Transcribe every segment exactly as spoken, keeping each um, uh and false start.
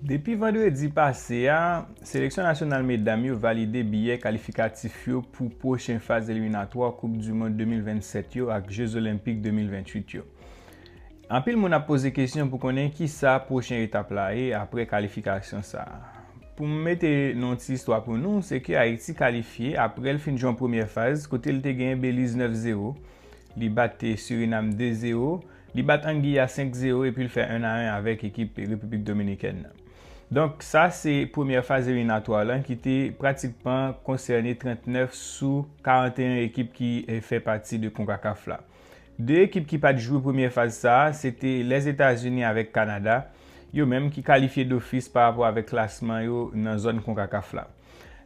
Depi vandredi pase a, seleksyon nasyonal medam yo valide biyè kalifikatif yo pou pwochen faz eliminatwa Koup di Mond de mil vennsèt yo ak Je Zolenpik de mil venntuit yo. Anpil moun ap poze kesyon pou konnen kisa pwochen etap la ye apre kalifikasyon sa a. Pou m mete nan yon ti istwa pou nou, se ke Ayiti kalifye apre l fin jwe yon premyè faz kote l te genyen Beliz nèf zewo, li bat Sirinam de zewo, li bat Angiya senk zewo epi l fè en a en avèk ekip Repiblik Dominikèn nan. Donk, sa se premyè faz eliminatwa lan ki te pratikman konsène trannèf sou karanteyen ekip ki eh, fè pati de konkakaf la. De ekip ki pa t jwe premyè faz sa a, se te Lèzetazini avèk Kanada, yo menm ki kalifye dofis pa rapò avèk klasman yo nan zòn konkakaf la.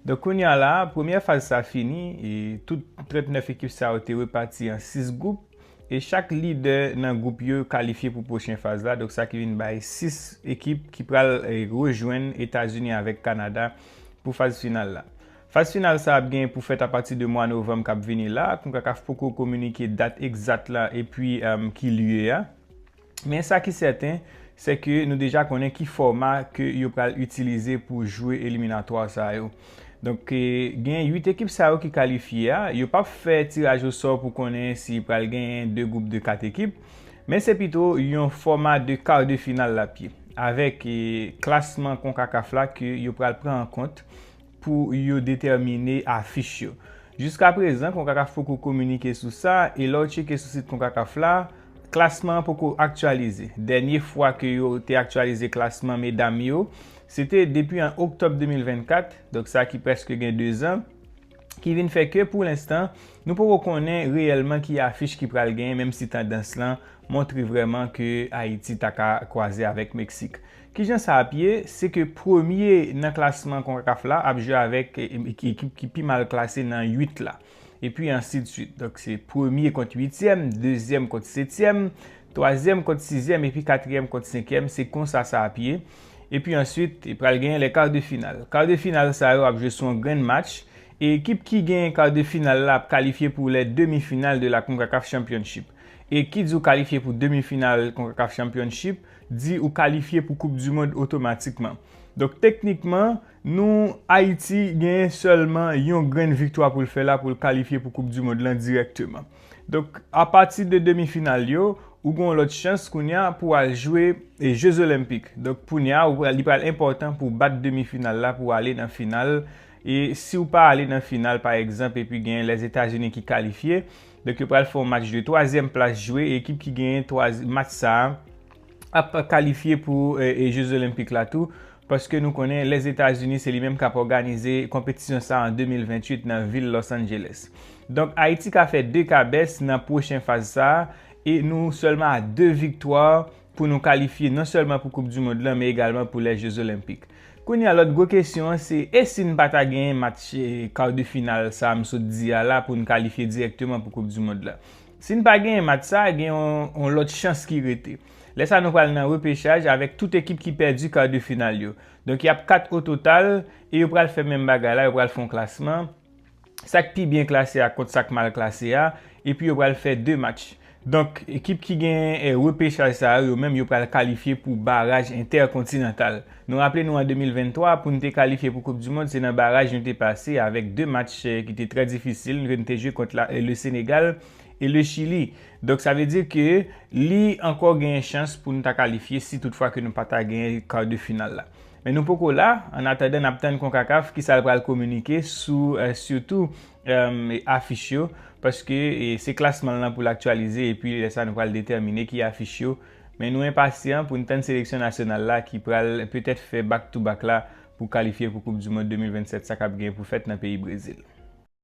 Donk, kounye a la, premyè faz sa fini, e tout trannèf ekip sa yo te repati an sis gwoup, e chak lidè nan gwoup yo kalifye pou pwochen faz la, donk sa ki vin bay sis ekip ki pral eh, rejwenn Etazini avèk Kanada pou faz final la. Faz final sa ap gen pou fèt apati de mwa novanm k ap vini la. Konkakaf poko kominike dat egzat la epi um, ki lye a. Men sa ki sèten, se ke nou deja konnen ki fòma ke yo pral itilize pou jwe eliminatwa sa yo. Donk, eh, gen uit ekip sa yo ki kalifye a. Yo p ap fè tiraj osò pou konnen si pral genyen de gwoup de kat ekip. Men se pito yon fòma de kar de final l ap ye. Avèk eh, klasman konkakaf la ke yo pral pran an kont pou yo detèmine afich yo. Jiska prezan, konkakaf poko kominike sou sa, e lè w tcheke sou sit konkakaf la, klasman an poko aktyalize. Dènye fwa ke yo te aktyalize klasman medam yo, se te depi an oktòb de mil vennkat, donk sa ki prèske gen de zan, ki vin fè ke pou lenstan, nou poko konnen reyèlman ki afich ki pral genyen, menm si tandans lan montre vrèman ke Ayiti ta ka kwaze avèk Meksik. Kijan sa ap ye? Se ke premye nan klasman konkakaf la ap jwe avèk ekip ki pi mal klase nan uit la. Epi ansidswit. Donk se premye kont uityèm, dezyèm kont setyèm, twazyèm kont sizyèm epi katriyèm kont senkyèm. Se konsa sa ap ye. Epi answit, pral genyen lè kar de final. Kar de final sa yo ap jwe sou yon grenn match. E ekip ki genyen kar de final la ap kalifye pou lè demi final de la konkakaf Championship. E ki di w kalifye pou demi final konkakaf Championship, di ou kalifye pou Koup di Mond otomatikman. Donk, teknikman, nou, Ayiti, genyen sèlman yon grenn viktwa pou l fè la pou l kalifye pou Koup di Mond lan dirèkteman. Donk, apati de demi final yo, ou gen yon lòt chans kounye a pou al jwe e Je Zolenpik. Donk, kounye a, li pral enpòtan pou w bat demi final la pou w ale nan final. E si w pa ale nan final, pa egzanp, epi gen Lèzetazini ki kalifye, donk yo pral fè yon match de twazyèm plas jwe, e ekip ki genyen match sa a ap kalifye pou e, e Je Zolenpik la tou, paske nou konnen Lèzetazini se li menm k ap òganize konpetisyon sa a an de mil venntuit nan vil Los Angeles. Donk, Ayiti ka fè de kabès nan pwochen faz sa a, e nou sèlman a de viktwa pou nou kalifye non sèlman pou Koup di Mond lan, men egalman pou lè Je Zolenpik. Kounye a, lòt gwo kesyon an se, e si n pa ta genyen match kar de final sa a m sot di a la pou n kalifye dirèkteman pou Koup di Mond la? Si n pa genyen match sa a, gen yon, yon lòt chans ki rete. Lè sa a, nou pral nan repechaj avèk tout ekip ki pèdi kar de final yo. Donk, y ap kat o total e yo pral fè menm bagay la, yo pral fè yon klasman. Sa k pi byen klase a kont sa k mal klase a, epi yo pral fè de match. Donk, ekip ki gen eh, repechaj sa yo, yo menm yo pral kalifye pou baraj entèkontinantal. Nou raple nou an de mil venntwa, pou n te kalifye pou Koup di Mond, se nan baraj nou te pase avèk de match eh, ki te trè difisil. Nou te jwe kont la, eh, le Senegal e le Chili. Donk, sa vle di ke li ankò genyen chans pou nou ta kalifye si toutfwa ke nou pa ta genyen kar de final la. Men nou poko la, an atandan n ap tann Konkakaf kisa l pral kominike sou eh, sitou eh, afich yo, paske eh, se klasman lan pou l aktyalize epi lè sa nou pral detèmine ki afich yo. Men nou enpasyan pou n tann seleksyon nasyonal la ki pral petèt fè back to back la pou kalifye pou Koup di Mond de mil vennsèt sa k ap gen pou fèt nan peyi Brezil.